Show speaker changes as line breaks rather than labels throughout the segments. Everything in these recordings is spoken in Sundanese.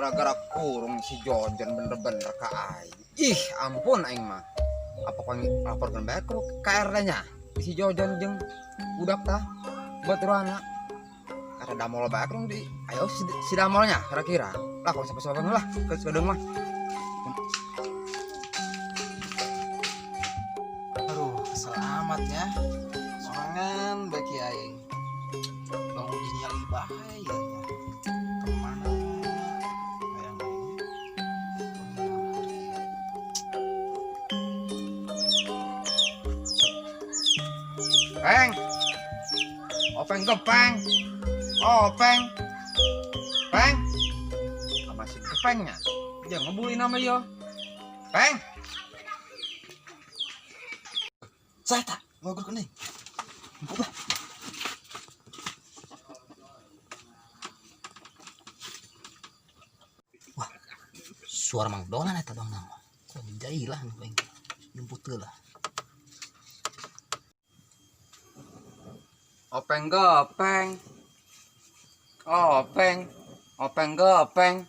Gara-gara kurung si Jojon bener-bener ka aing. Ih, ampun aing mah. Apa kau laporkan bae ke KRT-nya? Si Jojon jeung budak tah baturana. Kata damol bae kurung di ayo si damolnya kira-kira. Lah kau siapa-siapa lah ke Sudeng mah.
Aduh, selamat ya. Sorangan bagi aing. Bang uji nyali bahaya. Kemana? Hayang aing.
Peng. Openg gepeng. Openg. Peng. Sama si gepengnya. Dia ngebully nama yo. Peng.
Saya tak ngobrol kuning. Empuk lah. Wah, suara Mang Dolan eta dong nama. Kok jailah nu aing. Jemput lah.
Openg gepeng. Openg. Openg gepeng.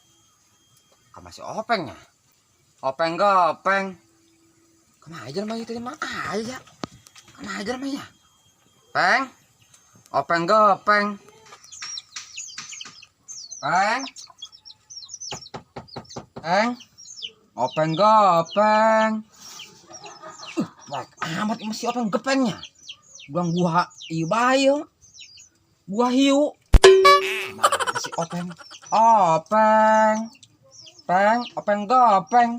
Kamu masih opengnya? Openg gepeng. Kemana aja namanya itu mah aja. Kemana aja namanya? Peng. Openg gepeng. Peng. Peng. Openg gepeng. Baik amat masih openg gepengnya. Buang buah ieu bae. Buah hiu. Mana si openg? Openg. Peng, openg gepeng.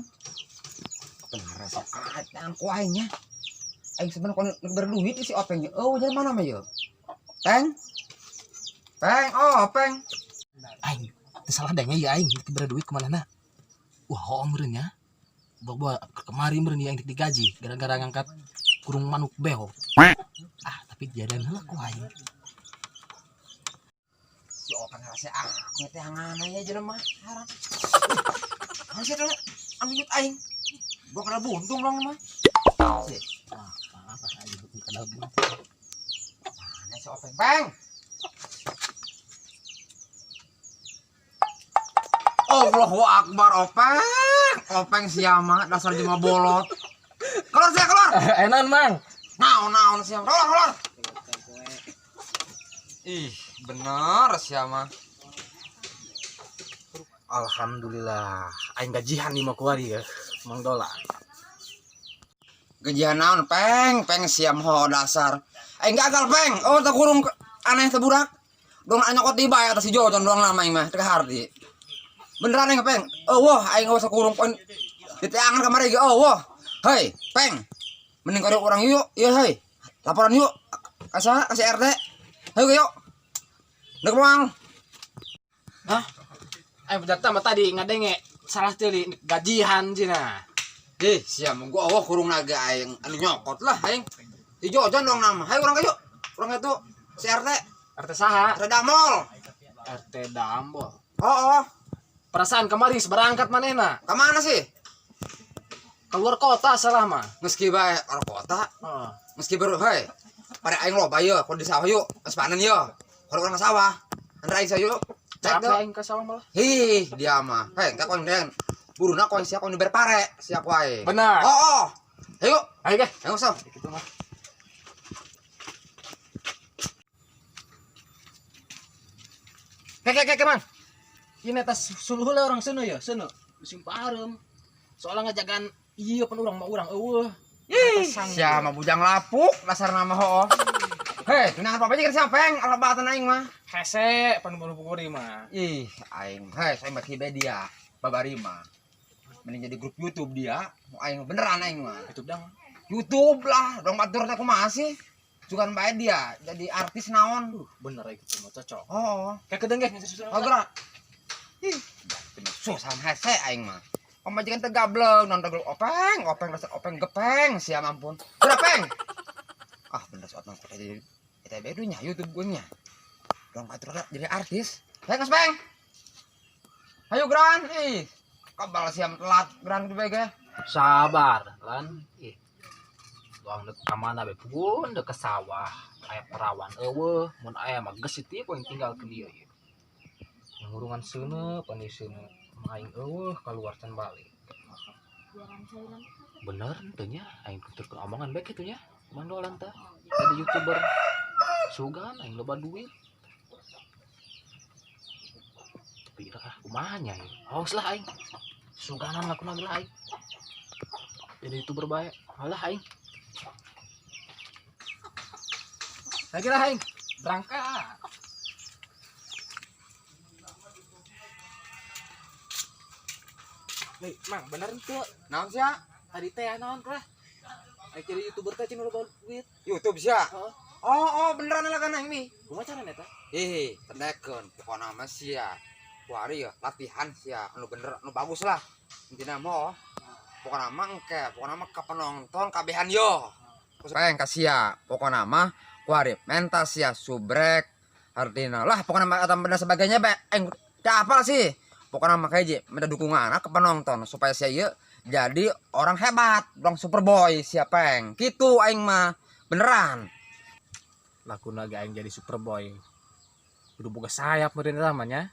Openg rasa adang ku aingnya. Aing sebenarnya kalau berduit si opengnya. Oh, jadi mana mah yeuh? Peng. Peng, oh, openg.
Aing, teu salah denge ya aing teu berduit kemana? Wah, hoong meureun nya. Bawa kemari meureun ya aing digaji gara-gara ngangkat kurung manuk beho. Ah, tapi jalan heula ku aing.
Si openg rasa aku teh hangan aya jelema haram. Masih ada anu nyut aing. Gua kena buntung dong mah. Si.
Apa aja bukan kena buntung.
Mana si openg? Peng. Allahu Akbar openg. Openg siama dasar jelema bolot. Keluar saya keluar.
Enan mang.
Naon naon siama. Keluar keluar. Ih, bener siama.
Alhamdulillah, aing gajihan nih mau kuari ya, Mang Dola.
Gajihan naon peng, peng siam ho dasar. Aing gagal peng. Oh, tak kurung aneh teh budak. Dong nyokot di bae atas si Jojon doang lama aing mah teu hardi. Beneran aing peng. Oh, wah aing usah kurung pon. Diteangan kamari ge oh wah. Hei, peng. Mending karo urang yuk, ieu hei. Laporan yuk. Ka kasih RT. Hayu yuk. Ndek moal.
Hah? Data mah tadi ngadenge salah teli gajihan cina.
Ih, siam gua awah kurung naga aing anu nyokot lah aing. Si Jojon dong nama. Hayu urang yuk. Urang itu si RT.
RT saha?
RT Damol.
RT Damol.
Oh, oh.
Perasaan kemarin berangkat manehna.
Kemana sih?
Keluar kota salah mah.
Meski bae keluar kota.
Heeh.
Meski baru hei. Pada aing loba ye, kalau di sawah yuk, geus panen ye. Kalau urang ke sawah. Andra aing yuk. Cek
Capek aing ke sawah malah.
Hih, dia mah. Hei, engka koin den. Buruna koin sia koin dibere pare, sia ku aing.
Benar.
Oh, oh. Ayo.
Ayo ge.
Ayo sok.
Gitu mah. Kek kek kek man. Ini atas suluh lah orang seno ya, seno. Musim parem. Soalnya ngejagaan iya pan urang mah urang eueuh.
Ih, siapa bujang lapuk dasar nama hoo. Hei, tunangan apa aja siapa peng? Alabatan aing mah.
Hese pan bulu pukuri mah.
Ih, aing hei, saya mah kibe dia, babari mah. Mending jadi grup YouTube dia, mau aing beneran aing mah.
YouTube dang.
YouTube lah, dong batur teh kumaha sih? Cuman bae dia jadi artis naon.
Bener aing mah cocok.
Oh,
kayak kedeng ge.
Oh, gerak. Ih, susah hese aing mah. Pamajikan teh gableng, non gableng openg, openg dasar openg gepeng, siam ampun. Gerak peng. Ah, bener si openg kok jadi ITB nya YouTube gue nya. Dong batur jadi artis. Peng, peng. Ayo geran, ih. Kebal siam telat geran ge ge.
Sabar, lan. Ih. Doang dek ka mana be pun dek ke sawah, aya perawan eueuh, mun aya mah geus ieu poe tinggal ke dieu ieu. Ngurungan seuneu, pan seuneu. Aing euweuh keluar can balik. Bener teu nya aing tuturkeun omongan bae kitu nya. Mandolan tah. Jadi YouTuber. Sugan aing loba duit. Tapi ah kumaha nya aing. Awas lah aing. Suganan lakuna lah aing. Jadi YouTuber bae. Alah aing. Lagi lah aing. Berangkat. Hei, Mang, bener teu?
Naon sia?
Tadi teh naon lah? Aing jadi YouTuber teh cina loba duit.
YouTube sia.
Heeh.
Oh, beneran lah kan aing mi.
Kumaha carana eta?
Eh, tendekeun pokona mah sia. Kuari ya latihan sia anu bener anu bagus lah. Intina mah pokona mah engke, pokona mah ka penonton kabehan yo. Peng ka sia, pokona mah kuari mental sia subrek artina lah pokona mah eta bener sebagainya bae aing teu apal sih. Pokona mah kayak minta dukungan ke penonton supaya sia ieu jadi orang hebat, orang superboy sia peng. Gitu aing mah beneran.
Lakuna ge aing jadi superboy. Kudu boga sayap meureun eta mah nya.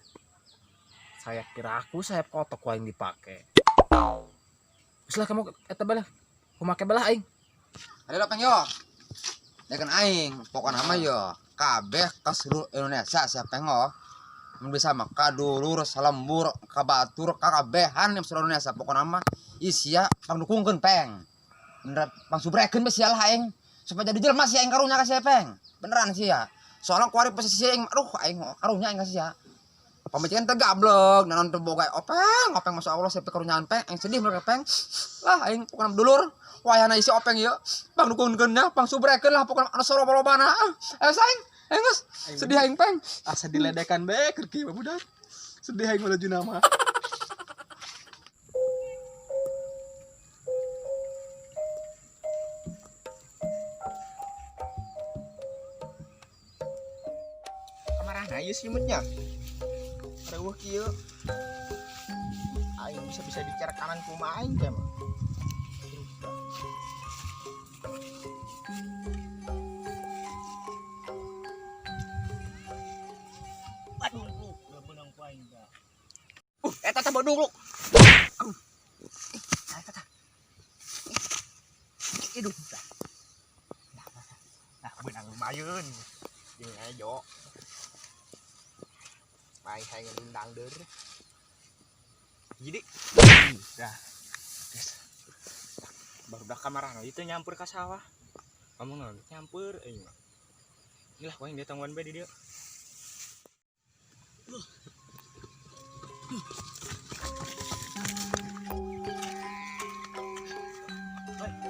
Sayap kira aku sayap kotok ku aing dipake. Geus lah kamu eta bae lah. Kumake bae lah aing.
Ada lah peng yo. Dekan aing, pokona mah yo kabeh ke seluruh Indonesia sia peng oh. Mun bisa mah ka dulur, salembur, ka batur, ka kabehan yang seluruh Indonesia pokona mah isia pangdukungkeun peng. Beneran pangsubrekeun bae sia lah aing supaya jadi jelema sia aing karunya ka sia peng. Beneran sia. Soalnya kuari posisi aing, aduh aing karunya aing ka sia. Pamajikan teh gablek, naon teu boga openg, openg masya Allah sia karunyaan peng, aing sedih mereka peng. Lah aing pokona dulur, wayahna isi openg ieu, pangdukungkeun nya, pangsubrekeun lah pokona anu soloba-lobana. Ayo saing, aing geus sedih aing peng.
Asa diledekan bae keur kieu budak. Sedih aing menuju nama.
Kamarana ieu simutnya? Reueuh kieu. Aing bisa-bisa bicara kanan kumaha aing teh mah. Aduh, udah benang ku aing teh.
Eta teh bodung lu. Eta teh.
Hidup. Nah, benang lumayan. Jeung aja. Mai hayang ngundang deur. Jadi dah. Guys. Baru dah kamarana itu nyampur ka sawah. Ngomong naon nyampur euy mah. Inilah ku aing ditangguan bae di dieu.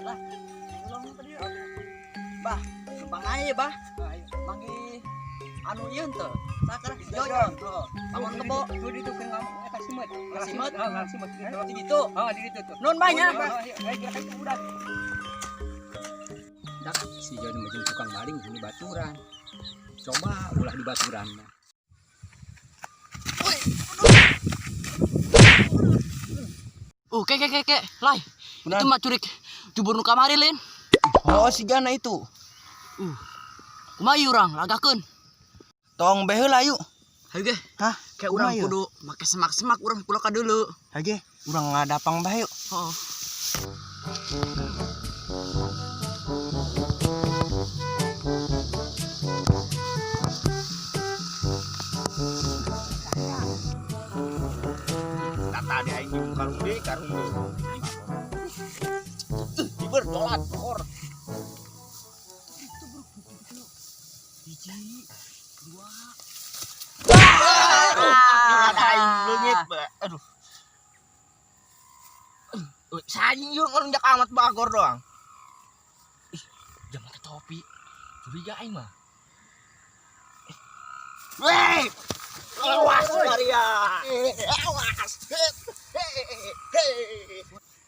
Lah, tolong tadi. Bah, numpang aja, Bah. Manggih anu ieu teu. Sakar jojon. Bangun kebo.
Tuh di itu kan ngomong eta simet.
Simet?
Heeh, ngarah simet.
Di ditu.
Heeh, di ditu tuh.
Nun banyak.
Ayo, ayo, udah. Dak si Jon mah jeung tukang maling di baturan. Coba ulah di baturan mah.
Ke ke ke ke, lai. Itu mah curik jubur nu kamari lin.
Oh, si Gana itu.
Kumaha ieu urang lagakeun.
Tong bae heula yuk.
Hayu ge.
Hah?
Kayak urang
Kumaha ieu?
kudu make semak-semak urang kula ka deuleu.
Hayu ge, urang ngadapang bae yuk.
Heeh.
Tata di aing jeung karung deui, karung deui. Iber dolan kor.
Hiji, dua.
Aduh, aing leungit bae. Aduh. Sajing jeung ngelunjak amat bagor doang.
Ih, jangan pakai topi. Curiga aing mah.
Weh! Awas Maria. Awas.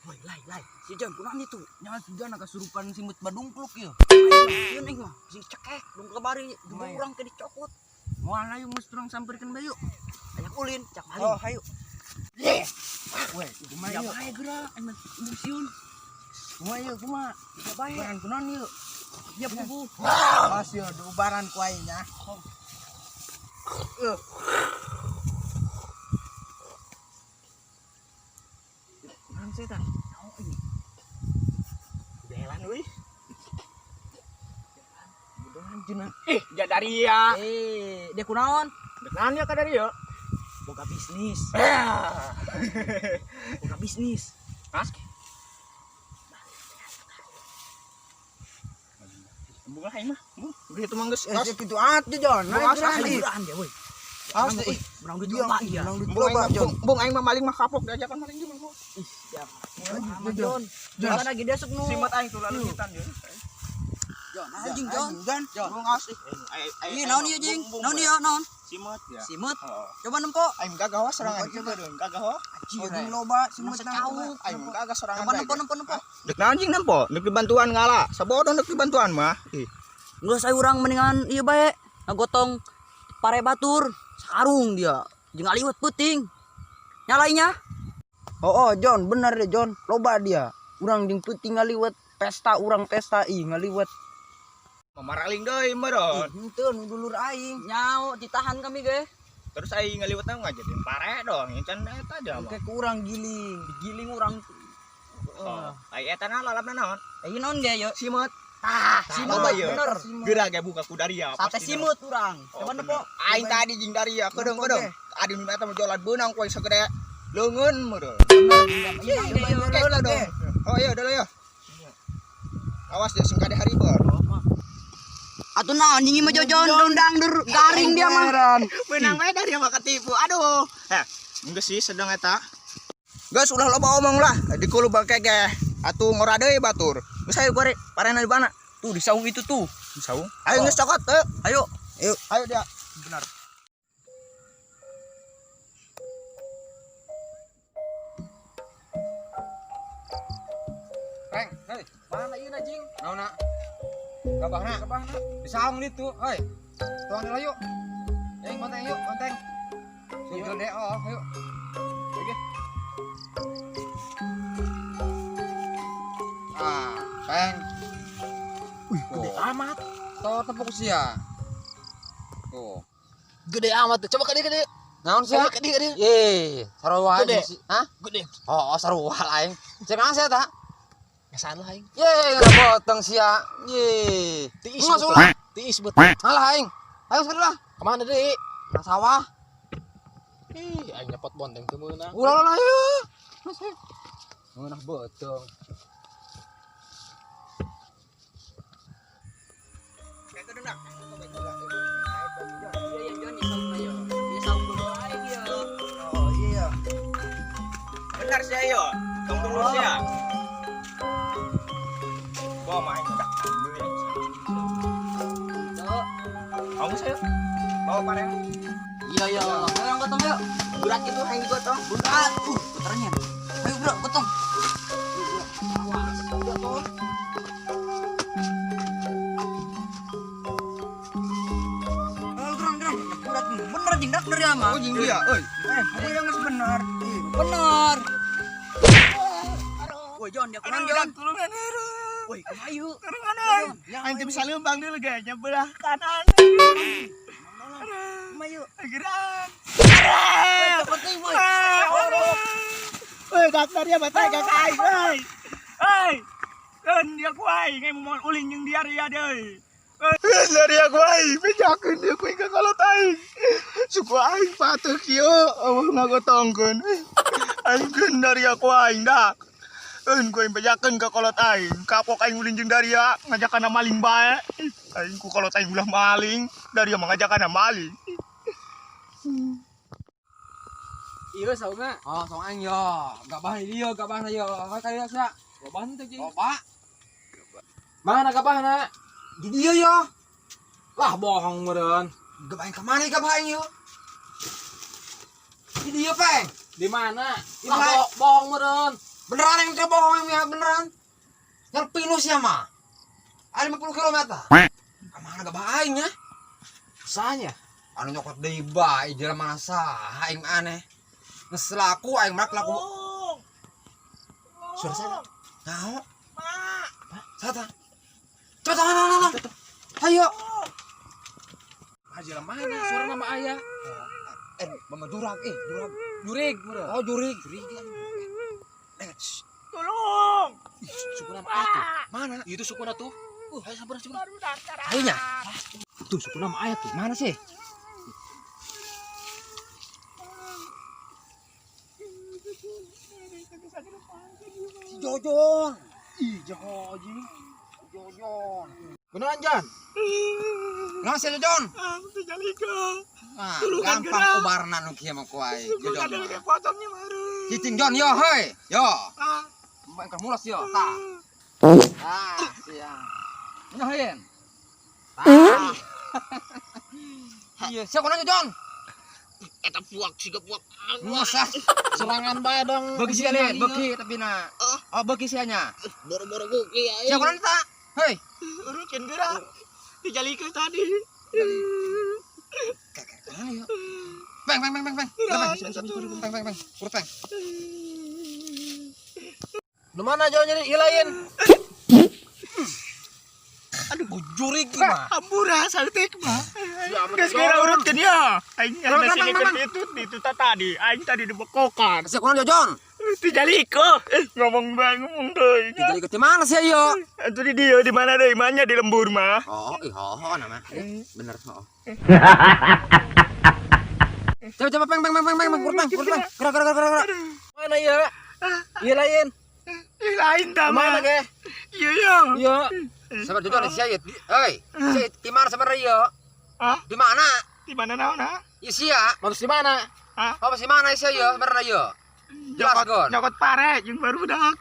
Woi, lai, lai. Si Jon kunaon itu?
Nya sudah kasurupan simut badungkluk ieu.
Ieu aing mah sing cekek dong kemari jubur
Lumayan.
urang teh dicokot.
Moal ayo geus urang samperkeun bae yuk.
Aya ulin, cak maling.
Oh, hayu.
Weh, kumaha
Ya
ieu?
bae geura, aing mah sieun.
Kumaha ieu kumaha?
Ya bae.
Ubaran kunaon ieu?
Ya bubu.
Awas yo diubaran ku aing nya.
sih eta.
Jalan euy.
Budohan cenah.
Ih, jadaria.
Eh, dia kunaon?
Dek naon ya ka daria?
Boga bisnis. Boga bisnis.
Hah? Bunga aing mah. Gitu mah geus.
Eh, kitu atuh Jon.
Awas,
Naik
awas.
Berani dia, woi.
Awas deh.
Menang duit loba iya.
Menang duit
Bung
loba
aing
Jon.
mah bung aing mah maling mah kapok diajakan maling juga mah.
Ih, siap. Aman, Jon. Jangan lagi dia sok nu.
Simat aing tuh lalu nyitan yo.
Jon, anjing, Jon.
Jon.
Jon.
Bung awas ih.
Ih, naon ieu, Jing? Naon ieu, naon?
Simat ya.
Simeut.
Heeh.
Coba nempo.
Aing gagah wah serangan juga dong, gagah wah.
Oh, jeung loba simut
Menang
Aing gagah sorangan.
Coba nempo, nempo, nempo.
Dek naon jing nempo? Dek dibantuan ngala. Sabodoh dek dibantuan mah. Ih.
Geus aya urang mendingan ieu bae. Ngagotong pare batur, sakarung dia. Jeung ngaliwet peuting. Nyalainya.
Oh, oh Jon, bener deh Jon. Loba dia. Urang jeung peuting ngaliwet pesta urang pesta ih ngaliwet.
Mamaraling deui meureun.
Henteu nu dulur aing.
Nyao ditahan kami ge.
Terus aing ngaliwet mah ngajarin pare dong, yang can eta aja mah.
Engke ku urang giling.
Digiling urang.
Oh, ai eta na lalapna naon?
Eh naon ge yo?
Simeut.
Tah,
Loba
simeut
ieu.
bener.
Geura ge buka ku daria.
Sate
pasti
simeut urang.
Oh,
Coba
bener.
nempo.
Aing tadi jeung daria kedeung-kedeung. Adi nu eta mah jualan beunang ku aing sagede leungeun meureun.
Iya,
Oke, ulah dong. Oh iya, udah lah ya. Awas dia sing kade haribon.
Atuh naon anjing mah jojon dondang dur garing dia mah.
Beunang bae daria mah ketipu. Aduh. Eh, geus sih sedang eta. Geus ulah loba omong lah. Di kulo bangke ge. Atuh ngora deui batur. Geus ayo gore parena di mana?
Tuh di saung itu tuh.
Di saung. Ayo geus cokot, ayo.
Ayo.
Ayo, ayo dia. Benar.
Reng, hei,
Mana ieu na jing?
naonna? Gabahna,
Gabahna.
di saung ditu, hei. Tuang heula yuk. Eh, konteng yuk, konteng. Sing gede oh, ayo. Oke. Ah, peng.
Wih, gede amat.
Tuh tepuk sia. Tuh.
Gede amat tuh. Coba ke dia, ke dia.
Naon sia?
Coba ke dia, ke dia.
Ye, sarua
Gede.
aing si. Hah?
Gede.
Oh, sarua aing. Cek naon sia ta?
Ngesaan lah aing.
Ye, ngena boteng sia. Ye.
Tiis
Nggak
betul.
ulah.
Tiis betul.
Alah aing. Ayo sekali lah.
Kemana deui?
Nang sawah.
Ih, aing nyepot bonteng teu meunang.
Ulah ulah ayo. Mas, ayo. Ngeunah boteng.
Iya, Jon di saung ayo. Di saung dulu aing ieu.
Oh iya.
Benar sih ayo. Tong dulu sih ya. Gua main udah.
Tuh.
Kamu saya bawa pare.
Iya, iya. Ayo gotong yuk.
Berat itu aing digotong.
Berat. Putarnya. Ayo bro, gotong.
Awas. Udah tuh.
Oh, gerang, gerang. Berat nih. Bener jing dak dari ama.
Oh, jeung dia, euy.
Eh, pokoknya yang geus bener. Ih,
Bener. Woi, Jon, dia kurang Jon.
Tulungan aduh.
Woi, kumaha
Tulungan euy. Aing teh bisa leumbang dulu ge nyebelah kanan.
Kumaha
Gerak.
Cepet nih, woi.
Woi, daktar ya batai ka aing, euy. Euy. Keun dia ku aing, aing moal ulin jeung dia ria deui. Dari aku aing, bejakeun dia ku ka kolot aing. Suku aing patuh kieu, eueuh ngagotongkeun. Aing keun dari aku aing dak. Eun ku aing bejakeun ka kolot aing. Kapok aing ulin jeung daria, ngajakana maling bae. Aing ku kolot aing ulah maling, daria mah ngajakana maling.
Iya saungna.
Oh, saung aing yo. Gabah di dieu, gabahna yo. Hayu ka dieu sia.
Loba henteu jing.
Loba.
Mana gabahna?
Di dieu yo.
Lah bohong meureun.
Gabah aing ka mana gabah aing yo? Di dieu, Peng.
Di mana?
Di
Lah
mana?
bohong meureun.
Beneran yang teu bohong aing ya, beneran. Yang pinus ya mah. Ada 50 km. Ka mana gabah aing nya?
Sanya.
Anu nyokot deui bae jelema mana saha aing aneh. Geus laku aing mah laku.
Suara sana.
Naon? Sata. Cepat tangan, tangan, tangan. Ayo.
Ah jelema mana? Suara nama ayah.
Eh, mama jurag, eh, jurag.
Jurig meureun.
Oh, jurig. Jurig. Eh, shh.
Sukuna mah aya tuh.
Mana?
Itu sukuna tuh. Ayo sabar sabar.
Ayo nya.
Tuh sukuna mah aya tuh.
Mana sih? Si Jojon.
Ih, jago anjing.
Jojon.
Beneran Jan?
Nah, si Jojon.
Ah, dijalikeun.
Nah,
Tulungan
gampang
gerak.
ubarna nu kieu mah ku aing.
Suku
Jojon.
kada lagi potongnya baru.
Cicing Jon yo heuy. Yo.
Ah.
Mbak mulas yo. Tah. Ah, siang. Nyahin. Tah. Iya, siapa nanya Jon?
Eta puak siga puak.
Mulas ah.
Serangan bae dong.
Beuki sia nih, beuki tapi na. Oh, beuki sia nya.
Boro-boro beuki aing.
Siapa nanya tak? Hei.
Urutkeun geura. Dijalikeun tadi.
Ayo. Peng peng peng peng peng. Peng peng peng peng. Urut peng.
Lu mana Jon jadi ieu lain? Aduh, jurig mah.
Hampura saltik mah. Geus geura urutkeun ya. Aing
Bang, bang, bang,
itu itu tadi. Aing tadi dibekokan.
Siapa nanya Jon?
Dijaliko. Ngomong bae ngomong deui.
Dijali ke mana sih ayo?
Atuh di dieu di mana deui? Manya di lembur mah.
Oh, ih ho nama. Bener, oh. Coba coba peng peng peng peng peng urut peng, urut peng. Gerak gerak gerak gerak.
Mana ieu? Ieu lain.
Ih lain tah
Mana
mah.
ge?
Iya ya.
Iya.
Sabar Jojon si Ayit. Hei, si Ayit di mana sabar ieu?
Hah?
Di mana?
Di mana naon ha?
Ieu sia.
Maksud di mana?
Hah?
Apa sih mana sia ieu sebenarnya ieu? Jelas
Nyokot,
gon.
nyokot pare jeung barudak.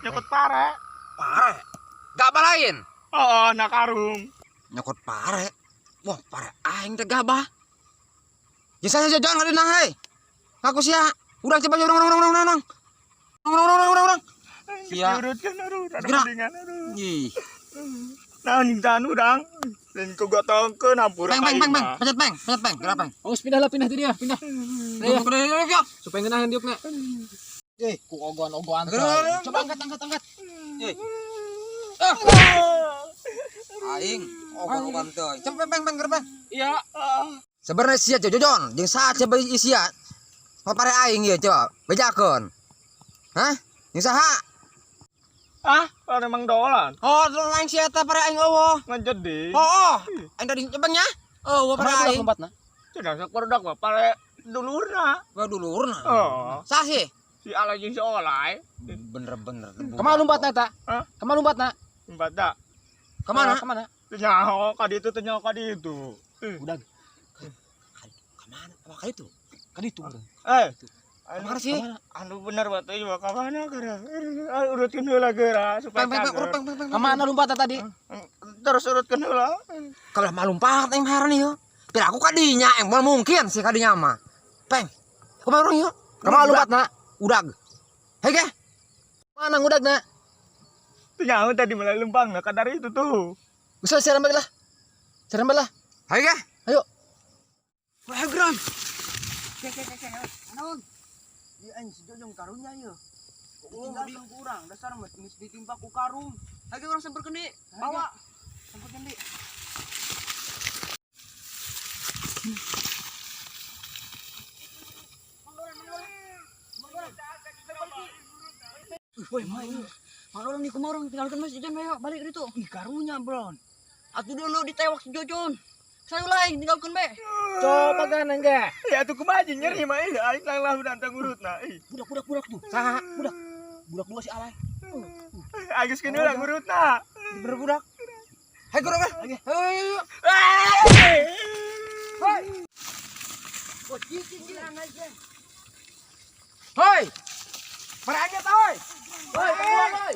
Nyokot pare.
Pare. Gabah lain.
Oh, nak karung.
Nyokot pare. Wah, pare aing teh gabah. Jeung saya Jojon ngadina hei. Ngaku sia. Urang coba urang urang urang urang. Urang urang urang urang. Sia.
Diurutkeun aduh, ada
Gerak.
mendingan aduh.
Ih.
Naon jeung tahan urang? Lain kugotongkeun hampura
Peng peng peng peng. Pencet peng, pencet peng, gerak peng.
Oh, pindah lah, pindah tuh dia, pindah.
Iya, iya, iya.
Supaya ngeunaheun diukna. Eh, ku ogoan-ogoan.
Gerak, gerak,
Coba angkat, angkat, angkat.
Ah. Aing ogon-ogon teuing. Coba peng peng gerak peng.
Iya.
Sebenarnya sia Jojon, jeung saha coba sia? Pare aing ieu coba, bejakeun. Hah? Jeung saha?
Ah, pare Mang Dolan.
Oh, lain sia eta pare aing eueuh.
Ngejedi.
Oh, oh. Aing tadi cepengnya. Eueuh pare
Kemana budak
aing.
lompatna?
Cenah sok barudak mah pare dulurna.
Gua dulurna.
Oh,
Sah sih.
si Alay jeung si Olay.
Bener-bener.
Kemana lompatna eta?
Hah?
Kemana lompatna?
Empat dah.
Kemana?
Kemana?
Teu nyaho ka ditu teu nyaho ka ditu.
Budak.
Kemana? Apa ka itu?
Ka ditu.
Eh,
Kemana sih?
Anu bener batu ieu ka mana geura? Urutkeun heula geura supaya
Peng peng peng urut
cager.
peng peng peng.
Kemana lompatna tadi?
Terus urutkeun heula.
Kalau mah lompat aing heran ieu. Pira aku kadinya aing moal mungkin sih kadinya mah. Peng. Kumaha urang ieu?
Kemana lompatna?
Udag. Hei ge.
Mana ngudagna?
Teu nyaho tadi malah lempang ka dari itu tuh.
Bisa siaran balik lah. Siaran balik lah.
Hei ge.
Ayo.
Wah, geram.
Naon? Ieu aing si Jojong karunya ieu. Tinggalkeun ku urang, dasar mah geus ditimpa ku karung. Hayu urang samperkeun deui. Bawa. Samperkeun deui. Woi, mah ieu. Mang Dolan di kumaha urang tinggalkeun mah si Jojon bae balik ditu. Ih, karunya, Bron. Atuh dulu ditewak si Jojon. Saya lain tinggalkeun bae.
Coba ganeng ge.
Ya atuh kumaha jeung nyeri mah ih aing lang lah datang urutna ih.
Budak budak budak tuh. Saha? Budak. Budak dua si Alay.
Aing geus keun heula ngurutna.
Bener budak. Hei gerak ge. Ayo ayo ayo. Hoi. Pare aing eta hoi. Hoi, keluar hoi.